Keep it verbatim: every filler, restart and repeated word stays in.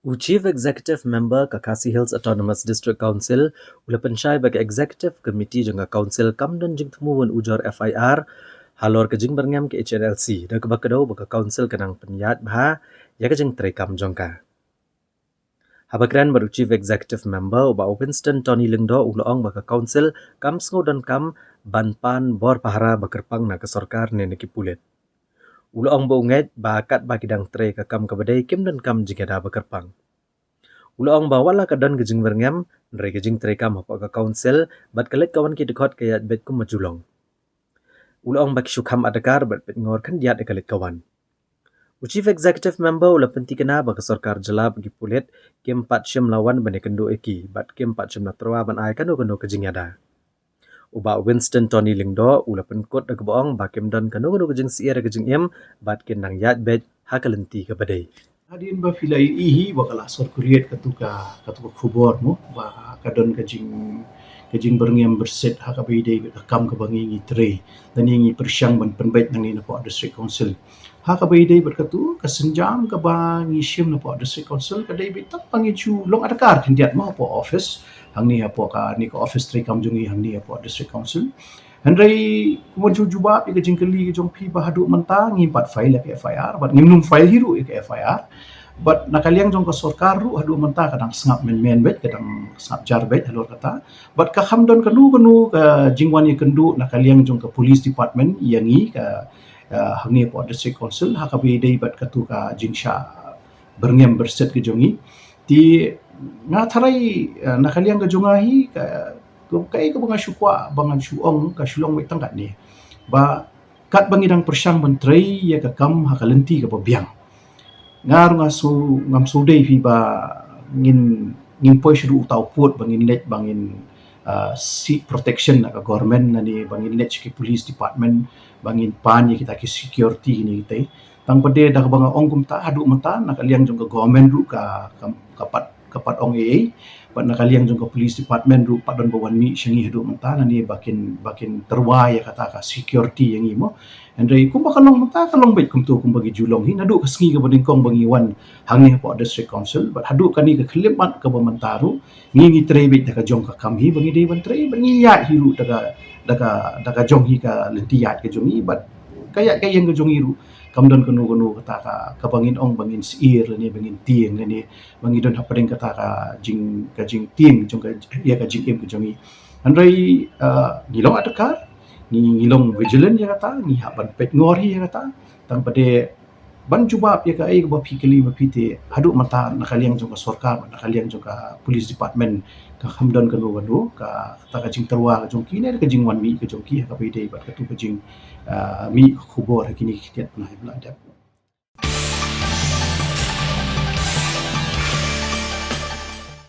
U Chief Executive Member ka Khasi Hills Autonomous District Council u la pynshai ba ka Executive Committee jong ka Council kam don jingthmu ban ujor F I R halor ka jingbyrngem ka H N L C, da kaba kdew ba ka Council kan nang pynïaid bha ïa ka jingtrei kam jong ka. Haba kren bad u Chief Executive Member, u Bah Winston Tony Lyngdoh u la ong ba ka Council kam sngew donkam ban pan bor pahara ba kyrpang na ka sorkar ne na ki pulit. U la ong ba u ngeit ba katba ki dang trei ka kam kaba dei, kim donkam jingïada ba kyrpang. U la ong ba wat la ka don ka jingbyrngem, hynrei ka jingtrei kam hapoh ka Council bad ka leit ka wan ki dkhot ka ïaid beit kumba ju long. U la ong ba ki shu kham adkar bad peit ngor khyndiat ïa ka leit ka wan. U Chief Executive Member u la pyntikna ba ka sorkar jylla bad ki pulit kim pat shym la wan ban ïakynduh ïa ki bad kim pat shym la tyrwa ban ai kano kano ka jingïada. U Bah Winston Tony Lyngdoh u la pynkut da kaba ong ba kim don kano kano ka jingsyier ïa ka jingim bad kin nang ïaid beit ha ka lynti kaba dei. Hadien ba phi la ïohi hi ba ka la circulate katu ka, katu ka khubor mo, ba ka don ka jing, ka jingbyrngem byrsit ha kaba ïadei bad ka kam kaba ngi ngi trei, da ngi ngi pyrshang ban pynbeit nangne napoh District Council. Ha kaba ïadei bad katu ka sienjam kaba ngi shim napoh District Council ka dei beit tang ba ngi ju long adkar khyndiat mo hapoh office, hangne hapoh kane ka office treikam jong ngi hangne hapoh District Council. Hynrei kumba ju jubab ïa ka jingkylli ka jong phi ba haduh mynta ngim pat file ïa ka F I R bad ngim nym file hi ruh ïa ka F I R. Bad na ka liang jong ka sorkar ruh haduh mynta ka dang sngap mynmen beit, ka dang sngap jar beit halor kata. Bad ka kham don kano kano ka jingwan ïakynduh na ka liang jong ka police department ïa ngi ka, ah, hangne hapoh District Council ha kaba ïadei bad katu ka jingshah byrngem byrsit ka jong ngi. Te nga tharai, ah, na ka liang ka jong nga hi ka, ka, kaei kaba nga shu kwah ba ngan shu ong ka shu long beit tang katne. Ba katba ngi dang pyrshang ban trei ïa ka kam ha ka lynti kaba biang. Nga ruh nga shu, ngam shu dei phi ba ngin, ngin poi sha ruh uta u pud ba ngin leit ba ngin, ah, seek protection na ka government lane ba ngin leit sha ki police department ba ngin pan ïa kita ki security ne kita. Tang pat de da kaba nga ong kumta haduh mynta na ka liang jong ka government ruh ka, ka, ka pat, ka pat ong ei ei. Bad na ka liang jong ka police department ruh pat don ba wan mih sha ngi haduh mynta lane ba kin, ba kin tyrwa ïa kata ka security ïa ngi mo. Hynrei kumba ka long mynta ka long beit kumto kumba ngi ju long hi naduh ka sngi kaba nyngkong ba ngi wan hangne hapoh District Council bad haduh kane ka khyllipmat kaba mynta ruh ngi ngi trei beit da ka jong ka kam hi ba ngi dei ban trei bad ngi ïaid hi ruh da ka, da ka, da ka jong hi ka lynti ïaid ka jong ngi bad ka ïaid ka ïeng ka jong ngi ruh kam don kano kano kata ka, kaba ngin ong ba ngin syier lane ba ngin tieng lane ba ngi don hapdeng kata ka jing, ka jingtieng jong ka, ïa ka jingim ka jong ngi. Hynrei, ah, ngi long adkar, ngi, ngi long vigilant ïa kata, ngi hap ban peit ngor hi ïa kata. Tang pat de ban jubab ïa kaei kaba phi kylli ma phi te haduh mynta na ka liang jong ka sorkar, na ka liang jong ka police department ka kham don kano kano ka, kata ka jingtyrwa ka jong ki ne ka jingwan mih ka jong ki ha kaba ïadei bad katu ka jing, ah, mih ka khubor ha kine ki khyndiat bnai ba la dep.